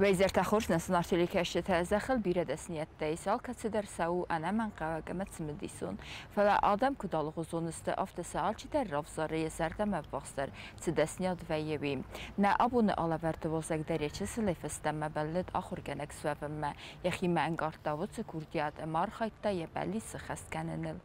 Уӕ хорз, нӕ зынаргъ телекӕсджытӕ, зӕххыл бирӕ дӕсныйӕдтӕ ис, алкӕцыдӕр сӕ у ӕнӕмӕнгхъӕуӕг ӕмӕ цымыдисон. Фӕлӕ адӕм куыд алыгъуызон сты, афтӕ сӕ алчидӕр равзары йӕ зӕрдӕмӕ ӕввахсдӕр цы дӕсныйад вӕййы, уый. Нӕ абоны алӕвӕрды уазӕг дӕр йӕ чысылӕй фӕстӕмӕ бӕллыд ахуыргӕнӕг суӕвынмӕ, йӕхимӕ ӕнкъардта уыцы курдиат ӕмӕ архайдта йӕ бӕллиц сыххӕст кӕныныл.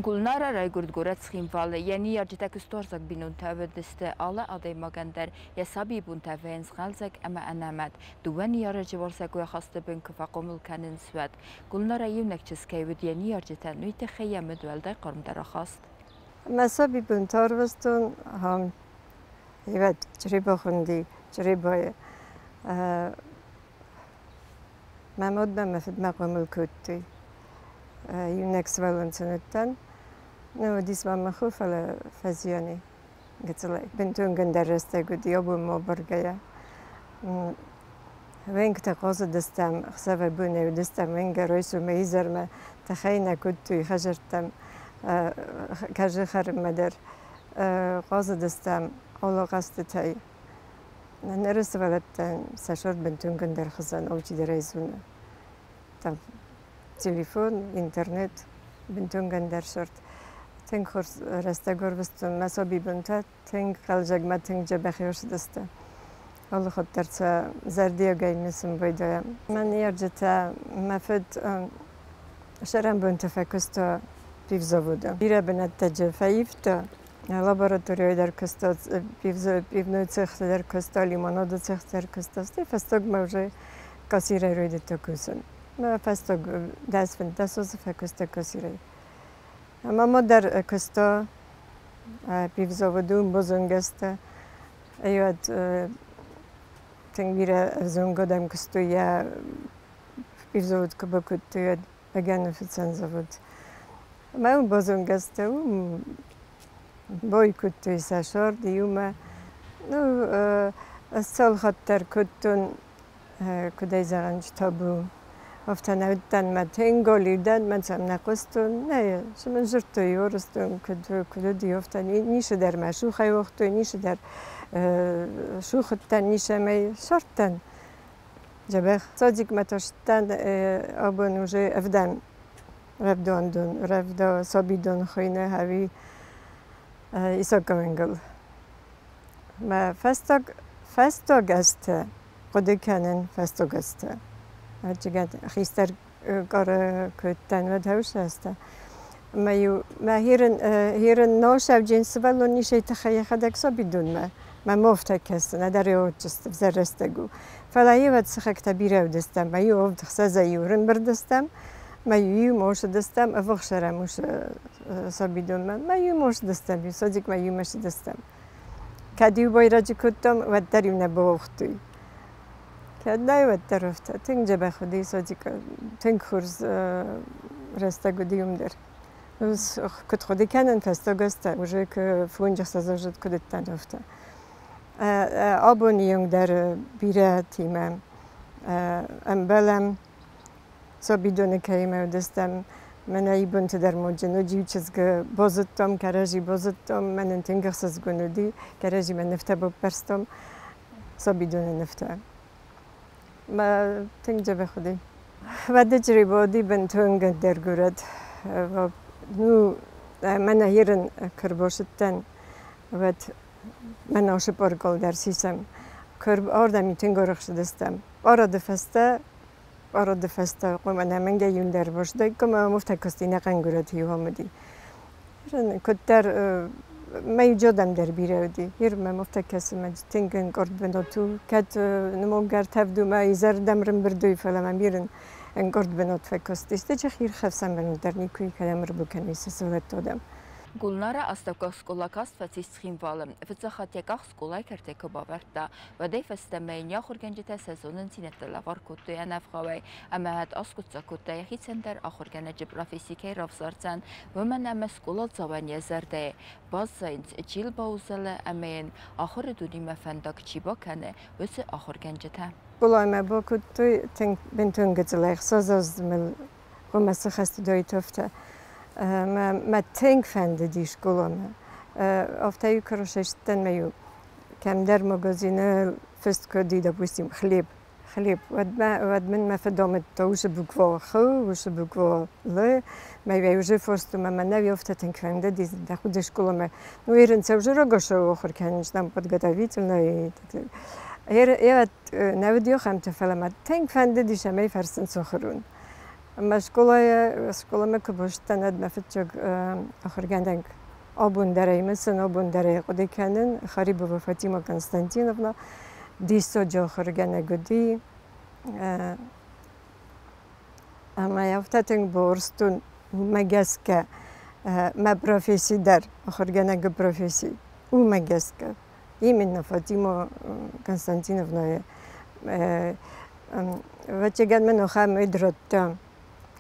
Гулнара райгуырд горӕт Цхинвалы. Йӕ ныййарджытӕ куыстуарзаг бинонтӕ уыдысты. Алы адӕймагӕн дӕр йӕ сабийы бонтӕ вӕййынц хъӕлдзӕг ӕмӕ ӕнӕмӕт. Дыууӕ ныййарӕджы уарзӕгой ахасты бын куы фӕхъомыл кӕнынц, уӕд. Гулнара иунӕг чызг кӕй уыд йӕ ныййарджытӕн, уый тыххӕй йӕ мыд уӕлдай хъармдӕр ахаст. Мӕ сабибонтӕ арвыстон ахӕм ивӕд Чъребо хуынди, Чъребойы. Мӕ мадмӕ мӕ фыдмӕ хъомыл кодтой. Иунӕг сывӕллон сын уыдтӕн. Нӕ уыдис ма мӕ хо, фӕлӕ фӕзиан и гыццылӕй. Бынтон ӕндӕр рӕстӕг уыди абон ма бӕргӕйӕ. Уӕнгтӕ хъазыдыстӕм, ӕхсӕвӕй-бонӕй уыдыстӕм уӕнгӕ райсомӕй изӕрмӕ, тыхӕй нӕ кодтой хӕдзӕрттӕм, кӕрзы хӕрынмӕ дӕр. Хъазыдыстӕм алы хъӕзтытӕй. Ныры сывӕллӕттӕн сӕ сӕр бынтон ӕндӕр хуызӕн алчидӕр ӕй зоны. Там телефон, интернет, бынтон ӕндӕр сорт. Тынг хорз рӕстӕг ӕрвыстон мӕ сабибонтӕ, тынг хъӕлдзӕг мӕ тынг дзӕбӕх ӕрцыдысты. Алы хатт дӕр сӕ зӕрдиагӕй мысын байдайӕм. Мӕ ныййарджытӕ, мӕ фыд цӕрӕнбонты фӕкуыста пивзаводы. Бирӕ бынӕттӕ дзы фӕивта. Лабораторийы дӕр куыста, пивной цехты дӕр куыста, лимонады цехты дӕр куыста. Стӕй фӕстагмӕ уже кассирӕй райдыдта кусын. Мӕ фӕстаг 10-15 азы фӕкуыста кассирӕй. Мама дӕр куыста пивзаводы, уым базонгӕ Ӕвӕд тынг бирӕ ӕвзонг адӕм куыстой йӕ пивзавод куы бакодтой, уӕд бӕгӕныфыцӕн завод. Ӕмӕ уым базонгӕ сты, уым бой кодтой сӕ сӕрд иумӕ. Ну, ӕз цал хатт дӕр кодтон, куыд ӕй зӕгъӕн, табу. Афтӕ нӕ уыдтӕн мӕ тынг галиу дӕн, мӕн сӕм нӕ хъуыстон. Нӕ, цы мын дзырдтой, уарзтон, куыд, куыд уыди, афтӕ ницы дӕр мӕ сухӕй уагътой, ницы дӕр сух уыдтӕн, ницӕмӕй сардтӕн. Дзӕбӕх. Садикмӕ та сдтӕн абон уже ӕвдӕм рӕвдауӕндон, рӕвдау сабидон хуыйны ӕви Исаковенгыл. Мӕ фӕстаг, фӕстаг азты хъуыды кӕнын фӕстаг азты. Ӕвӕццӕгӕн хистӕр кары куыдтӕн, уӕд хӕсты. Мӕ-иу мӕ хирын, хирын носӕвджын сывӕллон исӕй тыххӕй йӕхӕдӕг сабидонмӕ. Мӕ мофтӕ кӕсын, ӕдӕр отчество взӕр рӕстӕг у. Фӕлӕ иуӕд сыхӕгтӕ бирӕ уыдыстӕм, мӕ иу авд ӕхсӕзӕй иу рымбырдыстӕм, мӕ иу мосыдыстӕм, ӕввахсӕрӕм ус сабидонмӕ, мӕ иу мосыдыстӕм, иу садикмӕ иумӕ сыдыстӕм. Кӕд-иу байрӕджы кодтам, уӕддӕр-иу нӕ бауагътой. Кӕд нӕ, уӕддӕр афтӕ. Тынг дзӕбӕх уыди садик, тынг хорз рӕстӕг уыди уым дӕр. Куыд хъуыды кӕнын фӕстаг азтӕ, уже куы фондзӕхсӕзаздзыд куыд уыдтӕн, афтӕ. Абоны онг дӕр бирӕтимӕ ӕмбӕлӕм, сабидоны кӕимӕ уыдыстӕм. Мӕнӕ ибонты дӕр моджы ноджы иу чызг базыдтам, кӕрӕдзи базыдтам, мӕнӕн тынг ӕхсызгон уыди, кӕрӕдзимӕ нывтӕ баппӕрстам, сабидоны нывтӕ. Мӕ тынг дзӕбӕх уыди. Уӕдӕ Чъребоди бынтон ӕндӕр горӕт. Ну, мӕнӕ ерын куы рбацыдтӕн, уӕд мӕн ацы паркыл дӕр сисӕм. Куы ардӕм тынг арӕхстыстӕм. Парады фӕстӕ хъуамӕ ӕнӕмӕнгӕй иундӕр баззадаиккам ӕмӕ муфтӕ касти ӕнӕхъӕн горӕты иу уыди. Куыддӕр мӕ иу дӕр бирӕ уыди. Ир мӕ муфтӕ кӕсы мӕ тынг ӕнкъард бынат у. Кӕд нымонгӕр тӕвд у мӕ изӕрдӕм рымбырд уй, фӕлӕ мӕм ирын ӕнкъард бынат фӕкасти. Стӕй хирхӕфсӕн бынат дӕр никуы кӕдӕм ӕрбакӕнис сывӕллӕттӕ. Гулнара астӕуккаг скъола каст фӕцис Цхинвалы. Фыццаг хатт йӕ къах скъолайы кӕртӕй куы бавӕрдта, уӕдӕй фӕстӕмӕ йын йӕ ахуыргӕнджытӕ сӕ зонындзинӕдтӕ лӕвар кодтой ӕнӕвгъауӕй ӕмӕ ӕд аскъуыддзаг кодта, йӕхицӕн дӕр ахуыргӕнӕджы професси кӕй равзардзӕн, уымӕн ӕмӕ скъоладзауӕн йӕ зӕрдӕйы баззайынц, чи йыл баузӕлы ӕмӕ йын ахуыры дунемӕ фӕндаг чи бакӕны, уыцы ахуыргӕнджытӕ. Скъоламӕ бакодтой тынг бынтон гыццыл 6 азы мыл хъуамӕ сыхӕст уыдаид, афтӕ. Мӕ тынг фӕндыди скъоламӕ. Афтӕ-иу куы рсӕстӕн, мӕ-иу кӕмдӕр магазины фыст куы уыди, допустим, хлеб, хлеб, уӕд мын мӕ фыд амыдта уыцы буква Х, уыцы буква Л, мӕ уже фарстон, мӕ нӕ афтӕ тынг фӕндыди, тӕхуды скъоламӕ. Ну, ерын сӕ уже рагацау ахуыр кӕнынц, нам подготовительный. Ӕвӕд нӕ уыди ахӕмтӕ, фӕлӕ мӕ тынг фӕндыди, цӕмӕй фӕрсын сахуыр уон. Мӕ скъоламӕ куы бацыдтӕн, уӕд мӕ фыццаг ахуыргӕнӕг, абон дӕр ӕй мысын, абон дӕр ӕй хъуыды кӕнын, Харибова Фатима Константиновна, диссаджы ахуыргӕнӕг уыди. Ӕмӕ афтӕ тынг бауарзтон, уымӕ гӕсгӕ мӕ професси дӕр, ахуыргӕнӕгы професси, уымӕ гӕсгӕ. Именно Фатима Константиновнайы. Ӕвӕццӕгӕн мын ахӕм уд радта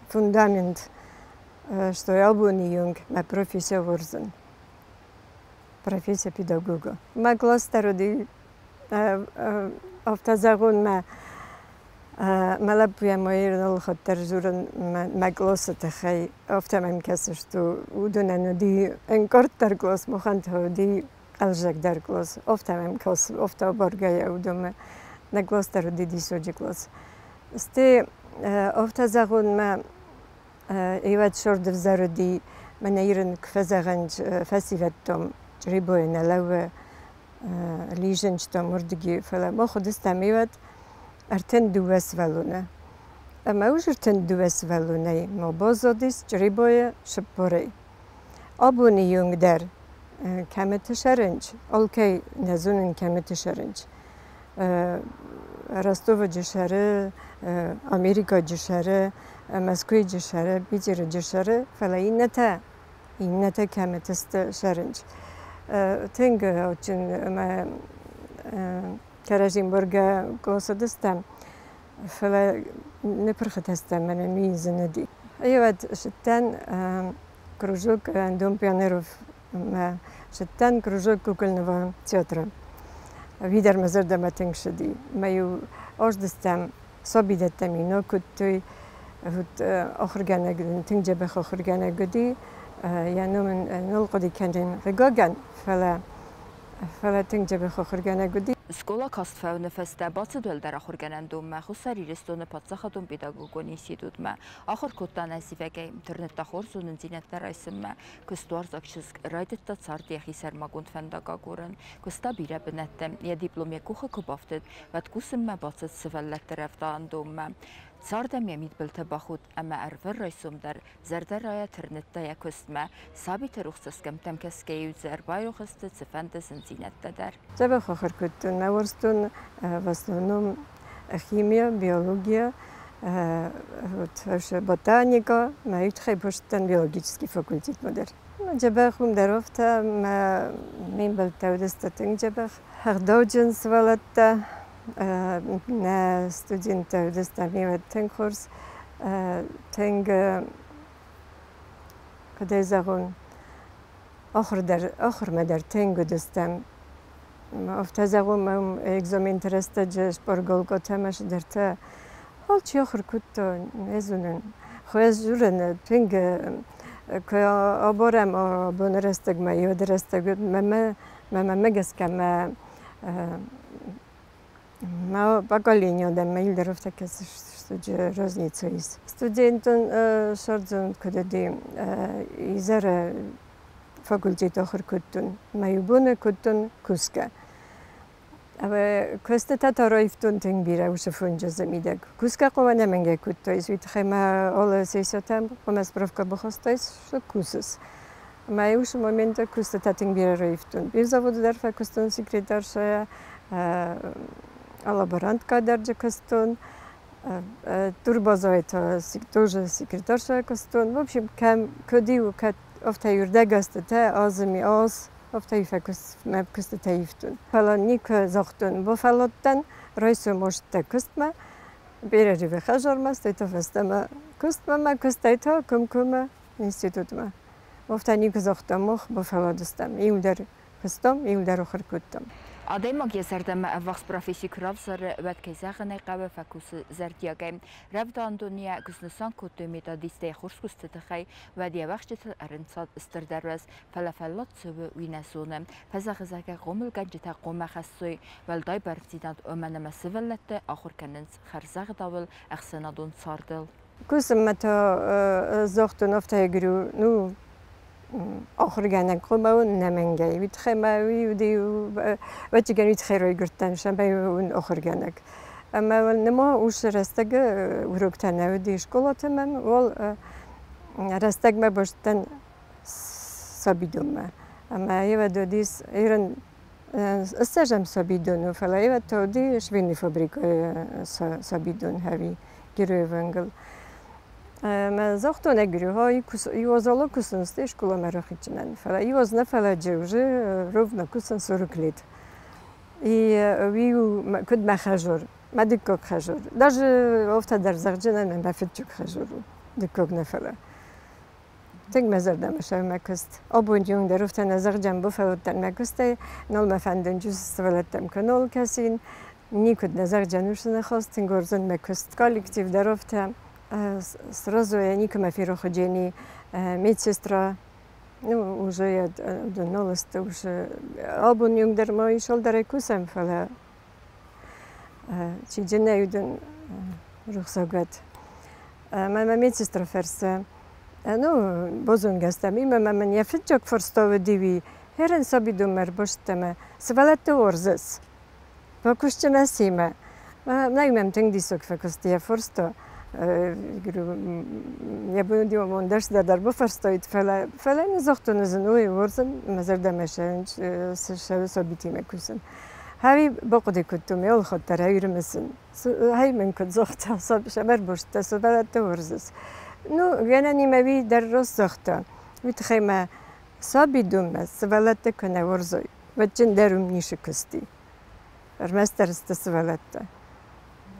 фундамент, что абоны онг мӕ профессия уарзын. Профессия педагога. Мӕ класс дӕр уыди, афтӕ зӕгъон, мӕ лӕппуйӕн ма ирон хатт дӕр дзурын мӕ къласы тыххӕй. Афтӕ мӕм кӕсы, что уыдонӕн уыди ӕнкъарддӕр кълас, махӕн та уыди хъӕлдзӕгдӕр кълас. Афтӕ мӕм кӕсы, афтӕ абаргӕйӕ уыдонмӕ. Нӕ кълас дӕр уыди диссаджы кълас. Стӕй афтӕ зӕгъон, мӕ ивӕд сӕрды взӕр уыди, мӕнӕ ирын куы фӕзӕгъӕн фӕсивӕдтӕм Чъребойы нӕ лӕууы лизынчытӕм уырдыги, фӕлӕ мах уыдыстӕм ивӕд 32 сывӕллоны. Ӕмӕ уыцы 32 сывӕллонӕй ма баззадис Чъребойы 40-ӕй. Абоны онг дӕр кӕмыты сӕрынч, алкӕй нӕ зонын кӕмыты сӕрынч. Ростовы сӕры, Америкаджы сӕры, Мӕскуыйы сӕры, Питеры сӕры, фӕлӕ иннӕтӕ кӕмыты сты сӕрынч. Тынг адджын ӕмӕ кӕрӕдзи ӕмбаргӕ къласы фӕлӕ ныпырхытӕ стӕм, мӕнӕн уый зын уыди. Уӕд цыдтӕн кружок Дом пионеров, цыдтӕн кружок кукольного театра. Уый дӕр мӕ зӕрдӕмӕ тынг цыди. Мӕ-иу аздыстӕм, сабидӕттӕм-иу нӕ кодтой, вот ахуыргӕнӕг, тынг дзӕбӕх ахуыргӕнӕг уыди, йӕ ном ын нал хъуыды кӕнын, хъыгагӕн, фӕлӕ тынг дзӕбӕх ахуыргӕнӕг уыди. Скъола каст фӕуыны фӕстӕ бацыд уӕлдӕр ахуыргӕнӕндонмӕ, Хуссар Ирыстоны паддзахадон педагогон институтмӕ. Ахуыр кодта ӕнӕзивӕгӕй, тырныдта хорз зонындзинӕдтӕ райсынмӕ. Куыстуарзаг чызг райдыдта царды йӕхи сӕрмагонд фӕндаг агурын. Куыста бирӕ бынӕтты. Йӕ диплом йӕ къухы куы бафтыд, уӕд кусынмӕ бацыд сывӕллӕтты рӕвдауӕндонмӕ. Цард ӕм йӕ мидбылты бахудт ӕмӕ ӕрвылрайсом дӕр зӕрдӕрайӕ тырныдта йӕ куыстмӕ. Сабиты рухс цӕсгӕмттӕм кӕсгӕ-иу дзы ӕрбайрох сты цыфӕнды зындзинӕдтӕ дӕр. Дзӕбӕх ахуыр кодтон. Мӕ уарзтон в основном химия, биология, вот, ботаника, мӕ тыххӕй бацыдтӕн биологический факультетмӕ дӕр. Дзӕбӕх уым дӕр афтӕ, мӕ ме мбӕлттӕ уыдысты тынг дзӕбӕх. Ӕгъдауджын сывӕллӕттӕ, нӕ студенттӕ уыдысты мемӕ тынг хорз, тынг, куыдӕй зӕгъон, ахуырмӕ дӕр тынг уыдыстӕм. Афтӕ зӕгъон, мӕм экзаменты рӕстӕджы шпаргалкӕтӕ ӕмӕ цыдӕртӕ алчи ахуыр кодта, нӕ зонын. Хуӕз дзурын тынг куы абарӕм абоны рӕстӕгмӕ, уӕды рӕстӕг мӕ гӕсгӕ мӕ мӕ поколение адӕммӕ илдӕр афтӕ кӕсы, что разница есть. Студентон сӕрдзон куыд уыди, изӕры факультеты ахуыр кодтон. Мӕ иу боны кодтон кусгӕ. Куыстытӕ та раивтон тынг бирӕ уыцы 5 азы мидӕг. Кусгӕ хъуамӕ ӕнӕмӕнгӕй кодтаис, уый тыххӕй мӕ алы сессиятӕм хъуамӕ справка бахастаис, что кусыс. Мӕ уыцы моменты куыстытӕ тынг бирӕ раивтон. Пивзаводы дӕр фӕкуыстон секретаршӕйӕ, лаборанткӕ дӕр дзы куыстон, турбазайы та тоже секретаршӕйӕ куыстон. В общем, кӕм куыд-иу кӕд Афтӕ ӕрдӕгазтытӕ азы ми аз, афтӕ мӕ куыстытӕ ивтон. Фӕлӕ никуы загътон, бафӕлладтӕн, райсом азтӕ куыстмӕ, перерывы хӕдзармӕ, стӕй та фӕстӕмӕ куыстмӕ, мӕ куыстӕй та комкоммӕ институтмӕ. Афтӕ никуы загътам мах, бафӕлладыстӕм. Иу дӕр куыстам, иу дӕр ахуыр кодтам. Адӕймаг йӕ зӕрдӕмӕ ӕввахс професси куы равзары, уӕд, кӕй зӕгъын ӕй хъӕуы, фӕкусы зӕрдиагӕй. Рӕвдауӕндоны йӕ куы снысан кодтой методисттӕй хорз куысты тыххӕй, уӕд йӕ уӕхсчытыл ӕрынцад стырдӕр уӕз, фӕлӕ фӕллад цӕуы, уый нӕ зоны. Фӕзӕгъы, зӕгъгӕ, хъомылгӕнджытӕ хъуамӕ хӕссой уӕлдай бӕрндзинад, уымӕн ӕмӕ сывӕллӕттӕ ахуыр кӕнынц хӕрзӕгъдауыл, ӕхсӕнадон цардыл. Кусынмӕ та загътон афтӕ, говорю, ну, ахуыргӕнӕг хъуамӕ уын ӕнӕмӕнгӕй. Уый тыххӕй ма уый уыди, ӕвӕццӕгӕн, уый тыххӕй райгуырдтӕн, цӕмӕй уын ахуыргӕнӕг. Ӕмӕ нырма уыцы рӕстӕг уроктӕ нӕ уыди скъолаты мӕм, уал рӕстӕгмӕ бастдӕн сабидонмӕ. Ӕмӕ ивӕд уыдис ирон ссӕзӕм сабидон у, фӕлӕ ивӕд та уыди швейный фабрикӕйы сабидон ӕви Героевӕнгыл. Ӕмӕ загътон ӕгрюха, иуазалы кусын сты школамӕ рахицынӕн, фӕлӕ иуаз нӕ фӕлӕ уже ровно кусын 40 лет. И уый куыд мӕ хӕзор, мӕ дыккаг хӕзор. Даже афтӕ дӕр зӕгъджынӕн мӕ фыццаг хӕзор у, дыккаг нӕ фӕлӕ. Тынг мӕ зӕрдӕмӕ сӕумӕ куыст. Абон дӕр афтӕ нӕ зӕгъджын бафӕлладтӕн мӕ куыстӕй, нал мӕ фӕндын сывӕллӕттӕм куы нал кӕсин, никуыд нӕ зӕгъджын уыцы ныхас, тынг уарзын мӕ куыст. Коллектив дӕр афтӕ сразу я никому ферох уыджени медсестра, ну, уже я нал сты уже абон иу дӕр ма ис дӕр кусӕм, фӕлӕ чи джынӕй уыдон рухсаг уӕд. Мӕ медсестра фӕрсы, ну, базонгӕ стӕм, имӕ мӕ мын йӕ фыццаг фарста уыди уый, хӕрын сабидонмӕ ӕрбастӕмӕ, сывӕллӕтты уарзыс? Бакусджынӕ семӕ. Нӕй мӕм тынг диссаг фӕкуыст йӕ фарста. Йӕ бон уыди мӕм дӕр дӕр бафарстаид, фӕлӕ нӕ загътон ӕз ын, ой, уарзын, мӕ зӕрдӕмӕ сӕ сабитимӕ кусын. Хӕви бахъуыды кодтон, алы дӕр ӕрымысын. Хай мын куыд загъта, сӕмӕрбостӕ, сывӕллӕтты уарзыс. Ну, гӕнӕн имӕ уый дӕр раст загъта. Уый тыххӕй мӕ сабидонмӕ сывӕллӕтты куы нӕ уарзой, уӕд дӕр уым ницы куысти. Ӕрмӕстдӕр сты сывӕллӕттӕ.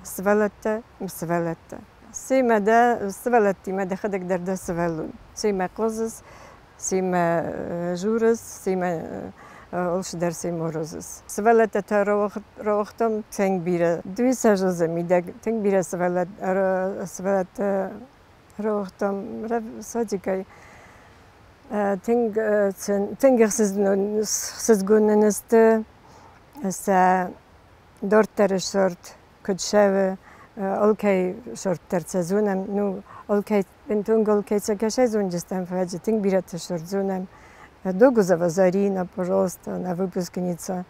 Сывӕллӕттӕ, сывӕллӕттӕ. Семӕ дӕ сывӕллӕттимӕ дӕхӕдӕг дӕр дӕ сывӕллон. Семӕ хъазыс, семӕ журыс, семӕ алцыдӕр семӕ аразыс. Сывӕллӕттӕ та рауагътам тынг бирӕ. Дыууиссӕдз азы мидӕг тынг бирӕ сывӕллӕттӕ рауагътам садикӕй. Тынг тынг ӕхсызгон нын сты сӕ дарддӕры сорт куыд сӕвы, алкӕй сорт дӕр сӕ зонӕм. Ну, алкӕй бынтон алкӕй сӕ кӕсӕй зонджыстӕм, фӕлӕ тынг бирӕты сорт зонӕм. Догузова Зарина, пожалуйста, она выпускница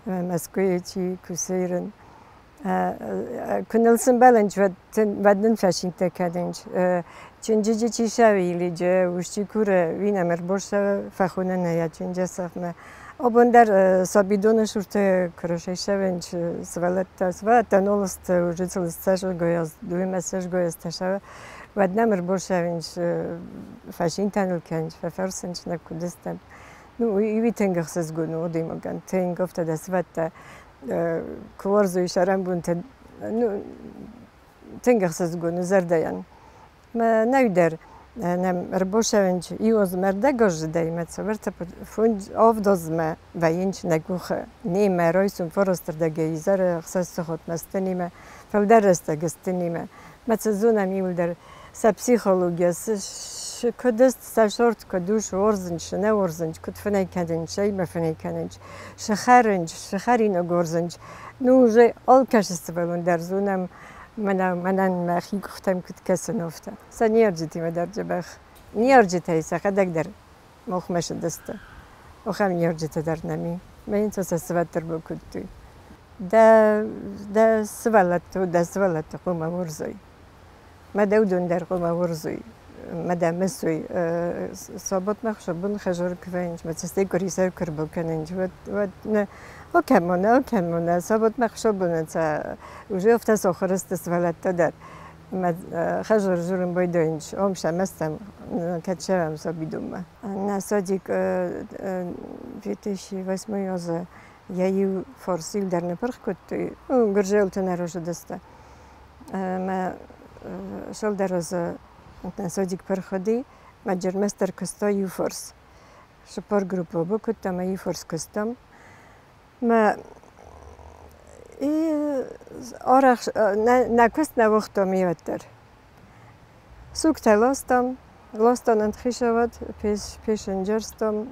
Мӕскуыйы чи кусырын. Куы ныл сымбӕлынч, уӕд нын фӕсинтӕ кӕнынч. Чынджыджы чи сӕвилиджы, ус чи куры, уый нӕм ӕрборсӕвы, фӕхонын ӕй чынджӕсӕгмӕ. Абон дӕр сабидоны цурты куы рсӕвынч сывӕллӕттӕ, сывӕллӕттӕ нал сты, уже сыл ссӕдзгой дыууӕ азтӕ сӕвы, уӕд нӕм ӕрборсӕвынч, фӕсинтӕ ныл кӕнынч, фӕфӕрсынч нӕ куыд стӕм. Ну, уый тынг ӕхсызгон у адӕймагӕн, тынг афтӕ дӕ сывӕллӕттӕ куы уарзой сӕрӕнбонтӕ, ну, тынг ӕхсызгон у зӕрдӕйӕн. Мӕ нӕу дӕр нӕм ӕрбацӕуынч иу азмӕ ӕрдӕгаздзыдӕй мӕ цавӕртӕ фондз авд азмӕ вӕййынч нӕ къухы. Немӕ райсом фарастырдӕгӕй изӕры ӕхсӕз сахатмӕ сты немӕ, фылдӕр рӕстӕг сты немӕ. Мӕ цы зонӕм иуылдӕр сӕ психология, куыд сӕ сорт куыд у, цы уарзынч, цы нӕ уарзынч, куыд фынӕй кӕнынч, цӕимӕ фынӕй кӕнынч, цы хӕрынч, цы хӕринаг уарзынч. Ну, уже алкӕцы сывӕллон дӕр зонӕм, мӕнӕн мӕхи къухтӕм куыд кӕсын, афтӕ. Сӕ ныййарджытимӕ дӕр дзӕбӕх. Ныййарджытӕй сӕхӕдӕг дӕр махмӕ сыдысты. Ахӕм ныййарджытӕ дӕр нӕм и. Мӕ йын сӕ сывӕллӕтты ӕрбакодтой. Дӕ сывӕллӕтты, дӕ сывӕллӕтты хъуамӕ уарзой. Мӕ дӕ уыдон дӕр хъуамӕ уарзой. Мӕ дӕ мысой. Сабатмӕ хсӕвбон хӕзар куы вӕййынц, мӕ цӕстӕй къуырисӕр куы ӕрбакӕнынц, уӕд уӕд нӕ окӕмонӕ, окӕмонӕ, сабатмӕ хсӕвбон сӕ уже афтӕ сахуыр сты сывӕллӕттӕ дӕр. Хӕзар дзурын байдайынц, ом сӕ мӕстӕм, кӕд сӕвӕм сабидонмӕ. Нӕ садик 2008 азы йӕ иу фарс иу дӕр ныпырх кодтой, гуырзӕлты нӕ рӕзыдысты. Мӕ цалдӕр азы нӕ садик пырх уыди, мӕ джермӕстдӕр куыста иу фарс. Цыппар группӕ бакодтам ӕмӕ иу фарс куыстам. Мӕ арӕх нӕ куыст нӕ уагътам иуӕддӕр. Сугтӕ ластам, ластан ӕнтхисӕвӕд, пешенджерстам,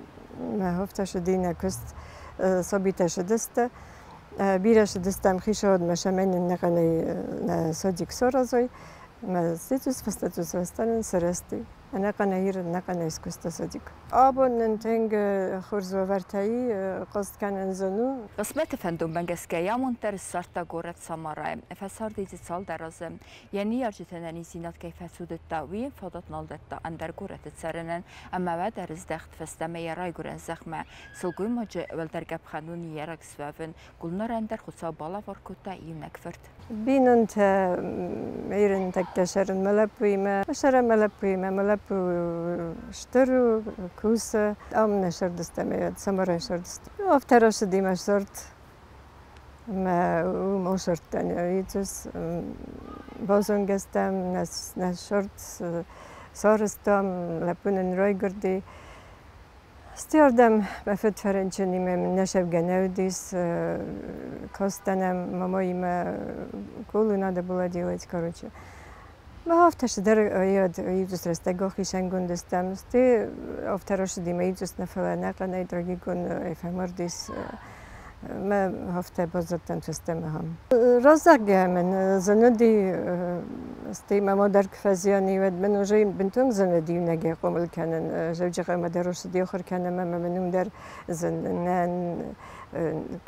мӕ афтӕ цыди нӕ куыст, сабитӕ цыдысты. Бирӕ цыдыстӕм хицауадмӕ, цӕмӕй нын ӕнӕхъӕнӕй нӕ садик саразой. Мӕ статус фӕстатус рӕстӕнӕн сырӕзти. Ӕнӕхъӕнӕй Ир, ӕнӕхъӕнӕй скуыста садик. Абон нын тынг хорз уавӕртӕ и, хъаст кӕнын зын у. Хъысмӕты фӕндонмӕ гӕсгӕ йӕ амонд дӕр ссардта горӕт Самарайы. Фӕцарди дзы цалдӕр азы. Йӕ ныййарджыты ӕнӕниздзинад кӕй фӕцудыдта, уый йын фадат нал дӕтта ӕндӕр горӕты цӕрынӕн ӕмӕ уӕд ӕрыздӕхт фӕстӕмӕ йӕ райгуырӕн зӕхмӕ. Сылгоймаджы уӕлдӕр къӕпхӕн у ныййарӕг суӕвын. Гулнарӕн дӕр Хуыцау балӕвар кодта иунӕг фырт. Бинонтӕ ирӕнтӕгтӕ сӕрын мӕ лӕппуимӕ, сӕрӕн мӕ лӕппуимӕ, мӕ лӕппу стыр у, кусы. Ам нӕ сӕрдыстӕм, Самарайы сӕрдыстӕм. Афтӕ рацыди мӕ сӕрд. Мӕ уым осырдтӕн ицус базонгӕ стӕм, нӕ сӕрд сарӕзтам, лӕппу нын райгуырди. Стӕй мӕ фыд фӕрынчын и, мӕ нӕ сӕвгӕ нӕ уыдис, кастӕн мамаимӕ школу надо было делать, короче. Мӕ афтӕ цыдӕр иудзус рӕстӕг ахицӕнгонд стӕм. Стӕй афтӕ рацыди мӕ иудзус нӕ, фӕлӕ ӕнӕхъӕнӕй трагикон фӕмардис. Мӕ афтӕ баззадтӕн фӕстӕмӕ ам. Раззаггӕ мын зын уыди, стӕй мӕ мад дӕр куы фӕзиан и, уӕд мын уже бынтон зын уыди иунӕгӕй хъомыл кӕнын. Дзӕуджыхъӕумӕ дӕр рацыди ахуыр кӕнынмӕ ӕмӕ мын уым дӕр зын нӕ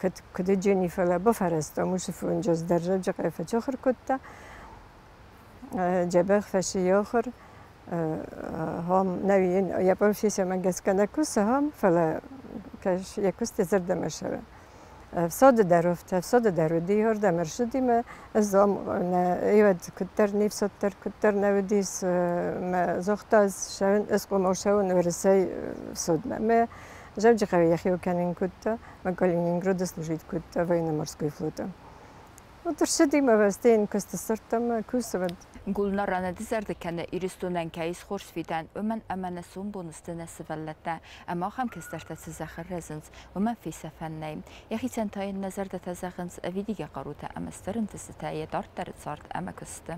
куыд уыди, фӕлӕ бафӕрӕзтам уыцы фонджыз дӕр Дзӕуджыхъӕуы фӕцахуыр кодта. Дзӕбӕх фӕци ахуыр. Хом нӕ йӕ профессиямӕ гӕсгӕ нӕ кусы хом, фӕлӕ йӕ куысты зӕрдӕмӕ цӕуы. Ӕфсады дӕр афтӕ, ӕфсады дӕр уыди, ардӕм ӕрцыди мӕ ӕз ам нӕ ивӕд куыддӕр не фсад дӕр куыддӕр нӕ уыдис, мӕ загъта, ӕз цӕуын, ӕз хъуамӕ цӕуын Уӕрӕсейы ӕфсадмӕ. Мӕ Дзӕуджыхъӕуы йӕхиуыл кӕнын кодта, мӕ Калининграды служить кодта военно-морской флоты. Вот ӕрцыди мӕ вӕстейын куысты ссардта мӕ кусӕвӕд. Гулнара нӕ дызӕрдыг кӕны, Ирыстонӕн кӕй ис хорз фидӕн, уымӕн ӕмӕ нӕ сомбоны сты нӕ сывӕллӕттӕ, ӕмӕ ахӕм кӕстӕртӕ цы зӕххы рӕзынц, уымӕн фесӕфӕн нӕй. Йӕхицӕн та йын нӕ зӕрдӕтӕ зӕгъынц ӕвидигӕ хъарутӕ ӕмӕ стыр ӕнтыстытӕ йӕ дарддӕры цард ӕмӕ куысты.